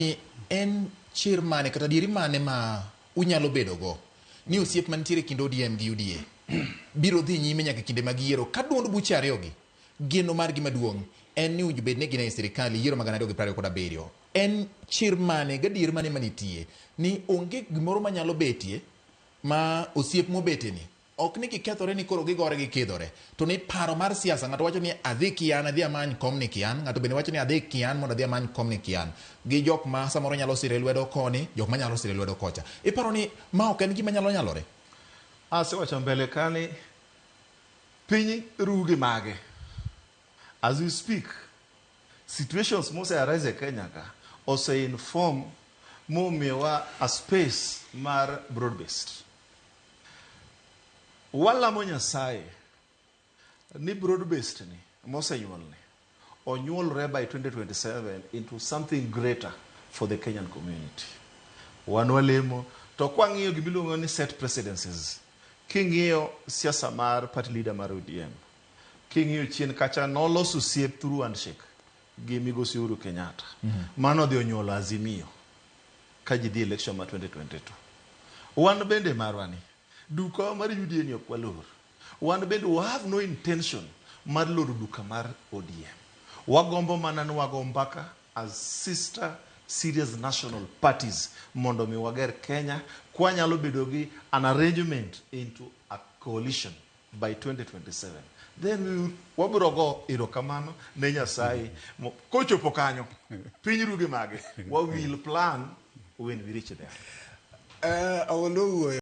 Ni en chir mane kata adieri mane ma unyalo bedo go ni osiep mantiere e kind ODM gi UDA biro dhi nyime nyaka kinde mag yiero ka duond buche ariyogi geno margi maduong' en ni owinjo bed ni gin ei sirikal e yiero mag 2027. En chir mane gadier mane manitie ni onge gimoro manyalo betie ma osiep mobeteni Ok ni gikethore ni koro gigore gikidhore, to ni paro mar siasa, ng'ato wacho ni adhi kian adhi amany kom ni kian, ng'ato bende wacho ni adhi kian mondo adhi amany kom ni kian, gi jok ma samoro nyalo sire lwedo koni, jok ma nyalo sire lwedo kocha. Iparo ni ma ok en gima nyalo nyalore? Asewacho mbele ka ni piny ru gi mage. As we speak, situations mose arise e Kenya ka ose inform momiyowa a space mar broad based. Walamo Nyasaye ni broad based ni mosenyuol ni onyuolre by 2027 into something greater for the Kenyan community. Wan walemo to kwang'iyo gimiluongo ni set precedences, king'iyo siasa mar party leader mar ODM, king'iyo chien kacha noloso osiep through handshake gi migosi Uhuru Kenyatta. Mano odhi onyuolo Azimio. ka ji dhi election ma 2022. Wan bende marwa ni, duka mar UDA ni ok walor. Wan bende we have no intention mar loro duka mar ODM. Wagombo mana ni wago mbaka as sister serious national parties mondo mi wager Kenya kwanyalo bedo gi an arrangement into a coalition by 2027 then we will, wabiro go erokamano ne Nyasaye kochopo kanyo piny ruge mage wa will plan when we reach there. Awuondo wuoyo.